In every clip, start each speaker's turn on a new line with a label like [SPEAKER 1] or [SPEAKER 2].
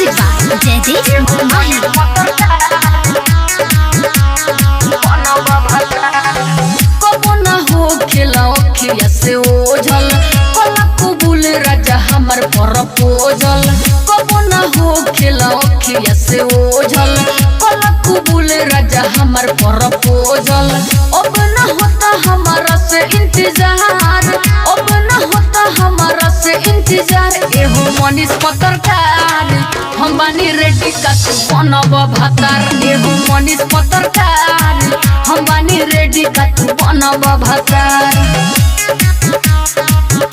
[SPEAKER 1] Music by Jaideep Mahi.
[SPEAKER 2] कबो न हो खेला अखिया से ओझल, कला कुबुल राजा हमर प्रपोजल। कबो न हो खेला अखिया से ओझल, कला कुबुल राजा हमर प्रपोजल। अब न होता हमारा से इंतजार, अब न होता हमारा से इंतजार। एहो मनीष पत्रकार, हम बानी रेडी का तू बनब भातार। एहो मनीष पत्रकार, हम बानी रेडी का तू बनब भातार।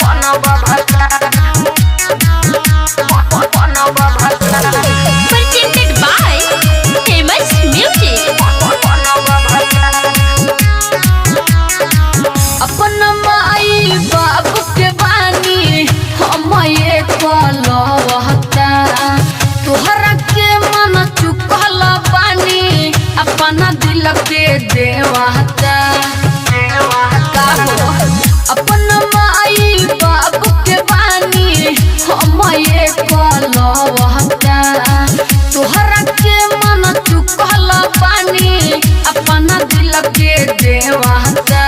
[SPEAKER 2] बनब भातार। बनब भातार।
[SPEAKER 1] Presented by Famous Music.
[SPEAKER 2] अपन माई बाबू के बानी हम ये कहलवता, तोहरा के मन चुकल बानी अपना दिल के देवता। का हो? अपन माई बाबू के बानी हम ये कहलवता, तोहरा के मन चुकल बानी अपना दिल के देवता।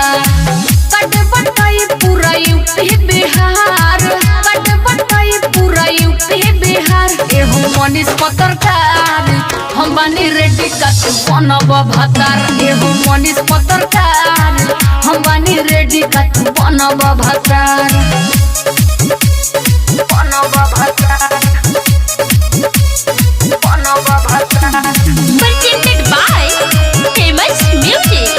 [SPEAKER 2] कट बटाई पूरा यूपी बिहार, कट बटाई पूरा यूपी बिहार। एहो मनीष पत्रकार, हम बानी रेडी का तू बनब भातार। एहो मनीष पत्रकार, हम बानी रेडी का तू बनब भातार। बनब भातार। बनब भातार।
[SPEAKER 1] Presented by Famous Music.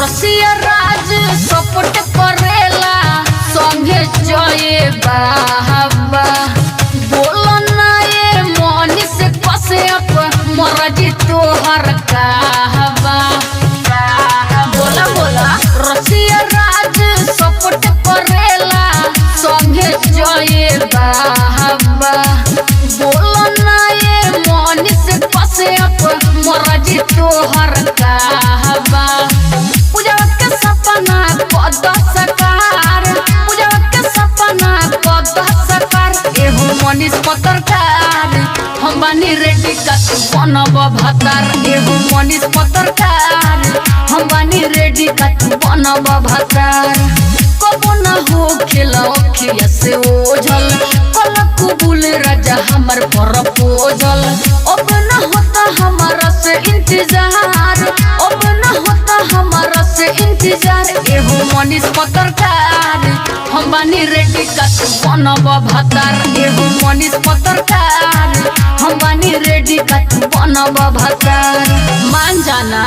[SPEAKER 2] रसिया राज सपोर्ट करेला संगे जय बाबा। बोलो ना ये मनीष कश्यप मरजी तोहर कहबा। बोला बोला। रसिया राज सपोर्ट करेला संगे जय बाबा। बोलो ना ये मनीष कश्यप मरजी तोहर कहबा। पूजा के सपना पद सकार, पूजा के सपना पद सकार। एहो मनीष पत्रकार, हम बानी रेडी का तू बनब भातार। एहो मनीष पत्रकार, हम बानी रेडी का तू बनब भातार। कबो न हो खेला अखिया से ओझल, कला कुबुल राजा हमर प्रपोजल। अब न होता हमारा से इंतजार, अब न होता हमारा से इंतजार। एहो मनीष पत्रकार, हम बानी रेडी का तू बनब भातार। एहो मनीष पत्रकार, हम बानी रेडी का तू बनब भातार। मान जाना।